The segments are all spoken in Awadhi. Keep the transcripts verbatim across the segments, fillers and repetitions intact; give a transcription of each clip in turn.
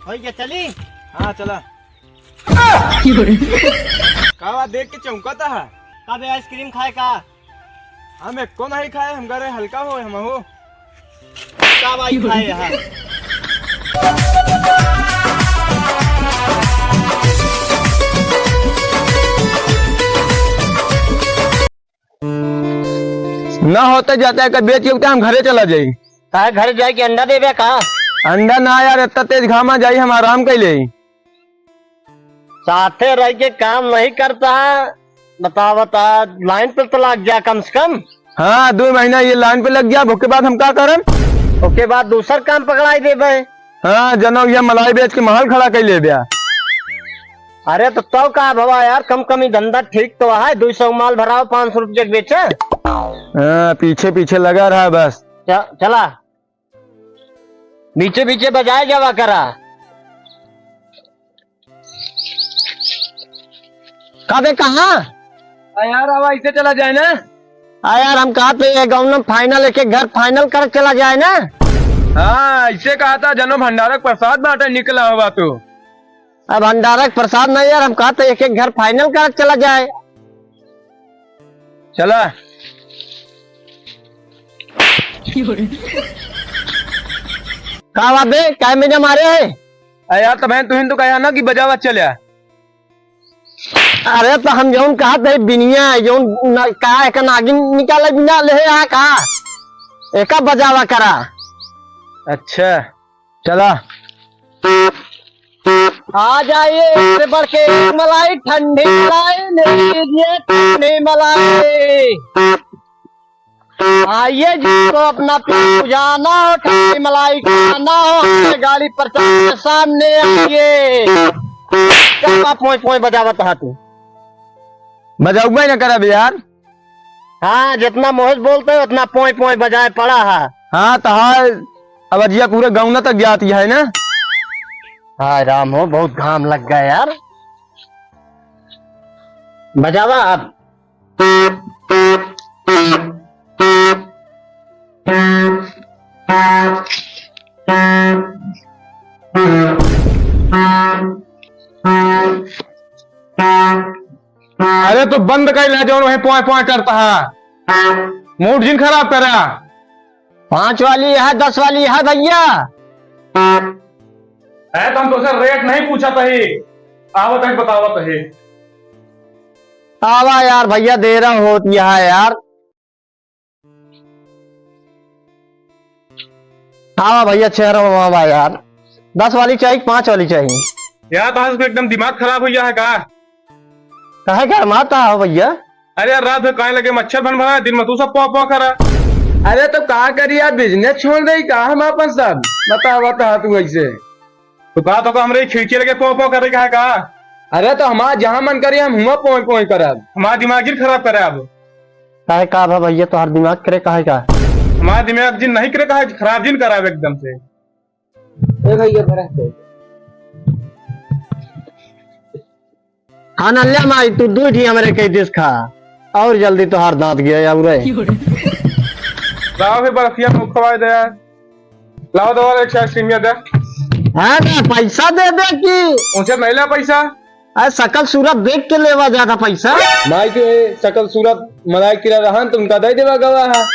होइ गया, चली? हाँ, चला। का बात, देख के चौंकत ह? का बे, आइसक्रीम खाए का? हम एको नहीं खाए, हम घरे हल्का होए, हम हो। का भाई खाए ह? ना होते जाता है, कब बेच के उठा, हम घरे चला जाई। काहे, घरे जाए के अंडा देबे का? अंडा ना यार, इतना तेज घामा जाई, हम आराम कैले। साथे रह के काम नहीं करता है, बतावता, लाइन पे तो लग जा कम से कम। हाँ, दो महीना ये लाइन पे लग जा, ओके बाद हम का करम? ओके बाद दूसर काम पकड़ाई देबे। हाँ, जनो ये मलाई बेच के महल खड़ा कर ले ब्या। अरे तो तब का भवा यार, कम कमी धंधा ठीक तो है, दो सौ माल भराओ, पाँच सौ रुपये के बेचे। हाँ, पीछे पीछे लगा रहा बस। च-, चला, बीचे बीचे बजाए जावा करा। का बे, कहाँ? आ यार, अब ऐसे चला जाए ना। आ यार, हम कहा थे ये गाँव में फाइनल, एक एक घर फाइनल कर चला जाए ना। हाँ, ऐसे कहा था, जनो भंडारक प्रसाद बांटे निकला हुआ तू। अब भंडारक प्रसाद नहीं यार, हम कहा थे एक एक घर फाइनल कर चला जाए। चला। का बात बे, काय मजा मारे है? अरे यार, तबे तुहिन तो कहा ना कि बजावा चल्या। अरे तो हम जौन कहा थे बिनिया, जौन न-, का एक नागिन निकाले बिना ले आ का? एका बजावा करा। अच्छा, चला। आ जाइए, इससे बढ़ के एक मलाई, ठंडी मलाई ले लीजिए, ठंडी मलाई। आइए, जिसको अपना प्यार बुझाना हो, ठंडी मलाई खाना हो, हमारे गाड़ी प्रचार के सामने आइए। का बा पोंय पोंय बजावत हा तू? बजाउबे न करब यार। हाँ, जितना मोहित बोलते हैं, उतना पोंय पोंय बजाए पड़ा है। हाँ, तो हाय, अब अजिया पूरे गाँव तक जाती है ना। हाय राम हो, बहुत घाम लग गया यार। बजावा अब। अरे तो बंद कर ले, जौन वही पोंय पोंय करता है, मूड जिन खराब करा। पाँच वाली है, दस वाली है भैया। है तो हम तोसे रेट नहीं पूछा तही, आवत है बतावत है। आवा यार भैया, देर होत है यार। आवा भैया, छह रहो, आवा यार। दस वाली चाहिए कि पाँच वाली चाहिए? यार, तो आज एकदम दिमाग खराब हो गया है का? काहे गरमाता हो भैया? अरे यार, रात में काहे लगे मच्छर भन भना, दिन में तू सब पौ पौ करा। अरे तो का करी यार, बिजनेस छोड़ दे का हम अपन सब? बतावा तो तू ऐसे। तो का तो हमरे खिड़की लगे पौ पौ करे का है का? अरे तो हमार जहाँ मन करी हम हुआ पौ पौ करब। हमार दिमाग जिन खराब करे अब। काहे का भा भैया, तोहार दिमाग करे काहे का? हमार दिमाग जिन नहीं करे काहे, खराब जिन कराब एकदम से। ए भैया, बड़ा है। हाँ ना, ले माई, तू दू ठी हमरे कह दिस खा, और जल्दी तोहार दांत गया या उरे। लाओ फिर बर्फिया मुख खवाए दे यार। लाओ दो और एक आइसक्रीम दे। हाँ ना, पैसा दे दे कि उनसे नहीं ला पैसा। अरे, सकल सूरत देख के लेवा ज्यादा पैसा। माई के सकल सूरत मलाई किरा रहन, तो उनका दे देवा गवा है।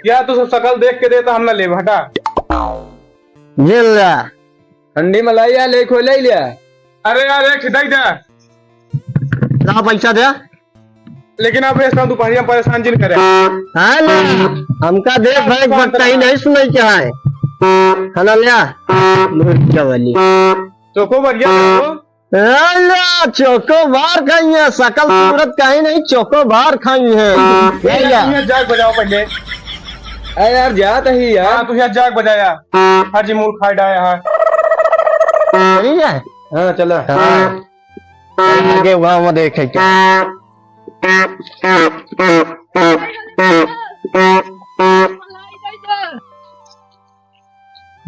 या तू सब सकल देख के दे, तो हम ना लेब, हटा। ये ला। ठंडी मलाई या ले, खोले लिया। अरे यार, एक दे दे। ला पैसा दे। लेकिन अब ये सब दोपहरिया परेशान जिन करे। हाँ ना, हमका दे भाई, बकता ही नहीं सुनाई क्या है। खाना लिया। मुर्गा वाली। चोको बढ़िया हो। ए ला, चोकोबार खाई है, सकल सूरत कहीं नहीं, चोकोबार खाई है। ए ला, तुम यहाँ जाग बजाओ पहले। अरे यार, जात ही यार। हाँ, तू यहाँ जाग बजाया। हर जी मूल खाए डाया है। सही है? हाँ, चला। हाँ। आगे वहाँ, वहाँ देखे क्या।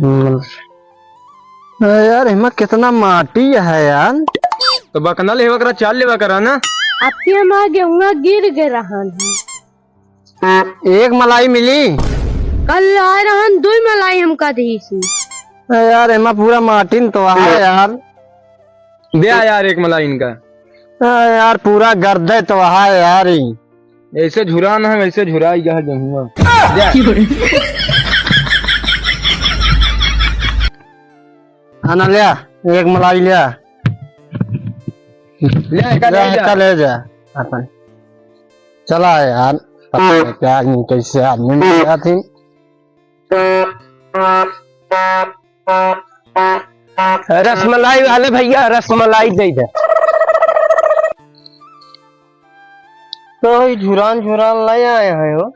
हम्म। अरे यार, एमा कितना माटी है यार। तो बकना लेवा करा, चाल लेवा करा ना। अब के हमार गेहुआ गिर गए रहन। एक मलाई मिली। कल आए रहन, दुई मलाई हमका दी सी। ए यार, एमा पूरा माटिन तो है यार। दे आ यार एक मलाई इनका। ए यार, पूरा गर्दे तो है यार ई। ऐसे झुरा ना है, वैसे झुराई गया गेहुआ। दे। हाँ ना, ले आ, एक मलाई ले आ। ले आ, एका ले ले आ, जा। एका ले जा अपन। चला यार, पता नहीं क्या आदमी, कैसे आदमी मिल जाती। रसमलाई वाले भैया, रसमलाई दे दे। तो ई झुरान झुरान ले आए हैं हो।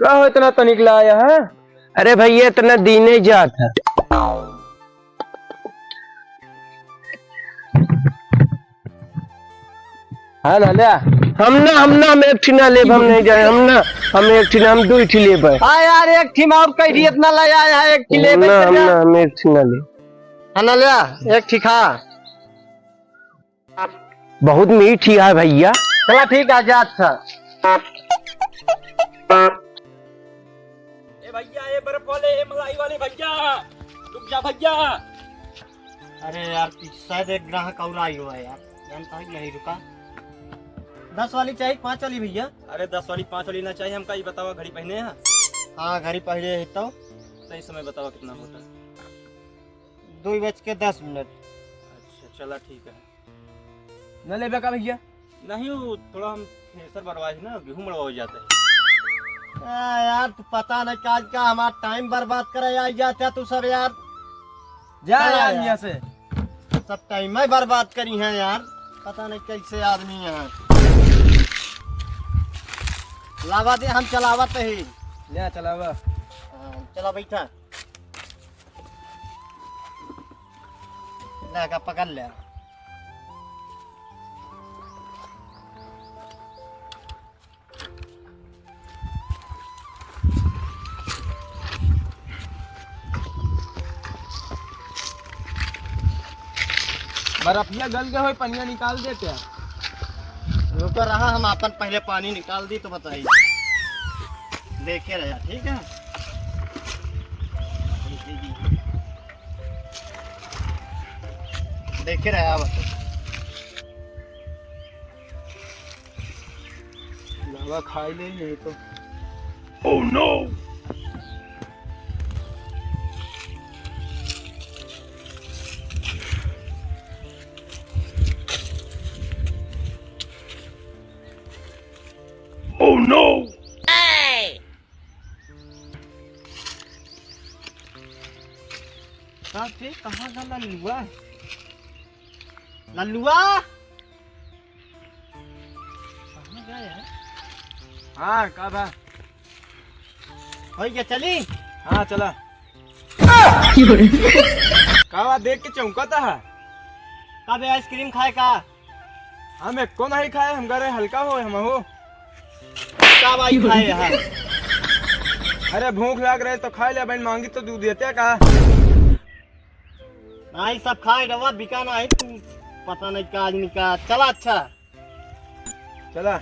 का हो इतना तनिक लाया है? अरे भैया, इतना दीने जात है। हाँ ना, ले आ। हम ना, हम ना, हम एक ठी ना लेब, हम नहीं जाए, हम ना, हम एक ठी ना, हम दुइ ठी लेब। हाँ यार, एक ठी में और कह दी, इतना ले आया है, एक ठी लेब, हम ना, हम चला। ना, हम एक ठी ना लेब। हाँ ना, ले आ, एक ठी खा। बहुत मीठ ही है भैया। चला ठीक है, जा अच्छा। ए भैया, ए बर्फ वाले, ए मलाई वाले भैया, रुक जा भैया। अरे यार, पीछे शायद एक ग्राहक और आई हुआ है यार, जानता है कि नहीं, रुका। दस वाली चाहिए, पाँच वाली भैया? अरे दस वाली, पाँच वाली ना चाहिए हमका, ये बतावा घड़ी पहने हैं? हाँ, घड़ी पहने है तो। सही समय बतावा कितना होता है? दो बज के दस मिनट। अच्छा, चला ठीक है। न लेबे का भैया? नहीं, वो थोड़ा हम थ्रेसर बरवाए है ना, गेहूं मरवाए जाते हैं। आ, यार, तू पता नहीं का आज का हमारा टाइम बर्बाद करे आई जाते हैं तू सब यार। जा चला यार, यार। यहाँ से। सब टाइम मैं बर्बाद करी है यार, पता नहीं कैसे आदमी है। लावा दे, हम चलावत ही। ले चलावा। हाँ, चला बैठा। ले का पकड़ ले। बर्फिया गल गए होई, पनिया निकाल दे क्या? रुको रहा, हम अपन पहले पानी निकाल दी तो बताई। देखे रहा, ठीक है? देखे रहा, बताई। लावा खाई ले नहीं तो। Oh no! Oh no! साहब जी, कहाँ गया लल्लुआ? लल्लुआ? कहाँ गया यार? हाँ, का बा? होइ गया, चली? हाँ, चला। का बा, देख के चौंकत है? का बे, आइसक्रीम खाए का? हम एको नहीं खाए, हम करे हल्का हो, हम हो। का भाई खाए यहाँ? अरे भूख लाग रहे तो खा ले, बहन मांगी तो दूध देते का? नहीं, सब खाए रवा, बिका नहीं, तू पता नहीं का आदमी का। चला, अच्छा। चला।